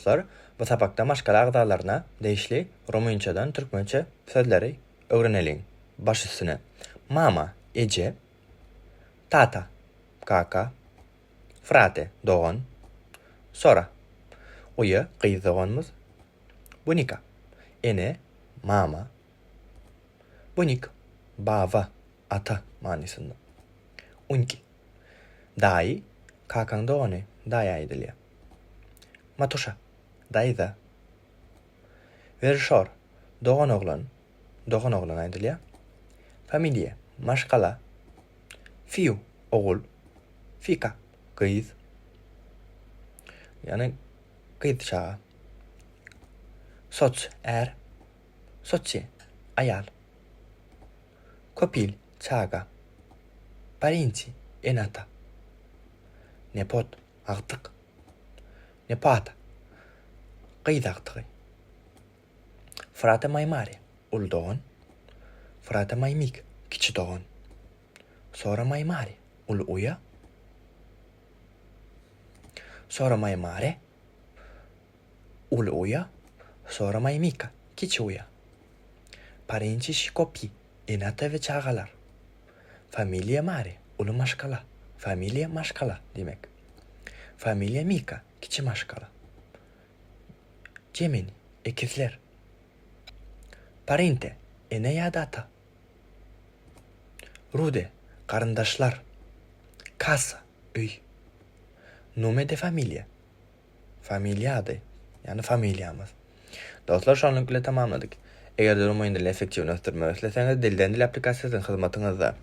Dostlar, bu sapakda maşgala agzalaryna degişli rumynçadan türkmençe sözleri öwreneliň. Baş üstüne. Mama, eje. Tata, kaka. Frate, dogan. Sora, uýa, gyz doganymyz. Bunika, ene, mama. Bunik, baba, ata manysynda. Unki, daýy, kakaň dogany, daýa aýdylýar. Matuşa, daýza. Werşor, doganoglan, doganoglan aýdylýar. Familiýa, maşgala. Fiu, ogul. Fika, gyz. Ýagny gyz çaga. Soç, är. Soçi, aýal. Kopil, çaga. Parinçi, ene-ata. Nepot, agtyk. Nepata, gyz agtygy. Frate mai mare, uly dogan. Frate mai mic, kiçi dogan. Sora mai mare, uly uýa. Sora mai mare, uly uýa. Sora mai mica, kiçi uýa. Parinçi şi kopi, ene-ata we çagalar. Familiýa mare, uly maşgala. Familiýa maşgala diýmek. Familiýa mika, kiçi maşgala. Gemini, ekizler. Parente, ene ýa-da ata. Rude, garyndaşlar. Kassa, öý. Nome de familia, familiýa ady, ýagny familiýamyz. Dostlar, şonluk bilen tamamladyk. Eger-de rumyn dilini effektiwny ösdürmek isleseňiz, Dilden Dile applikasiýasy siziň hyzmatyňyzda.